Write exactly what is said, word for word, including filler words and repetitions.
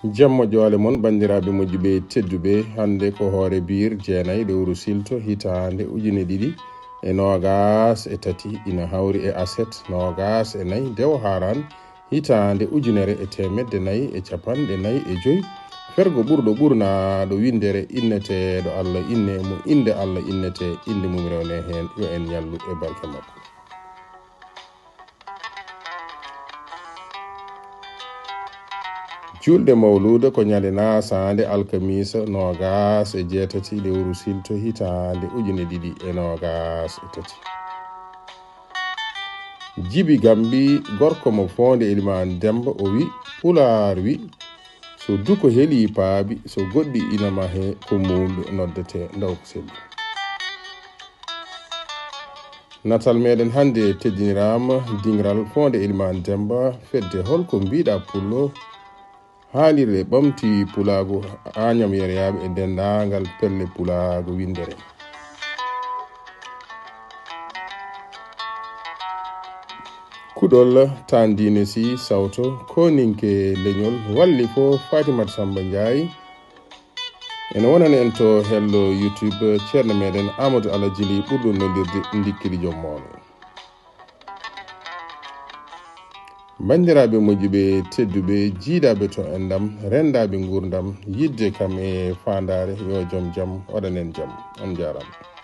Jam moƴƴo ale mon, banndiraaɓe moƴƴuɓe tedduɓe. Hannde ko hoore biir jeenay lewru silto hitaande ujune ɗiɗi e noogaas e tati, ina hawri e aset noogaas e nayi dewo haaraan hitaande ujunere e teemedde nayi e capanɗe nayi e joy. Fergo ɓurɗo ɓurnaaɗo winndere inneteeɗo Allah inne mo innde Allah innete, innde mum rewne heen, yo en ñallu e barke makko. Juulde Mawluuda ko ñande naasaande alkamiisa noogaas e jeetati lewru silto hitaande ujune ɗiɗi e noogaas e tati. Jibi Gambi, gorko mo Foonde Elimaan Demba, o wi, Pulaar wi, so duko heli paabi, so goɗɗi ina mahee, ko muulɗo noddetee, ndaw ko selli. Natal meɗen hannde teddiniraama, diŋral Foonde Elimaan Demba, fedde Holko Mbiɗa Pullo, haalirde ɓamti pulaagu, Añam Yereyaaɓe e denndaangal pelle pulaagu winndere. Kuɗol Tan Diine Sy, sawto, kooninke leñol, walli fof Fatimata Samba Ndiaye. Ene wonani en to hello YouTube, ceerno meɗen Amadou Ala Jili, ɓurɗo nollirde Ndikkili Joom Moono. Banndiraaɓe moƴƴuɓe tedduɓe, jiidaaɓe to enɗam, renndaaɓe nguurndam, yiɗde kam e faandaare, yo joom jam waɗan en jam. On njaaraama.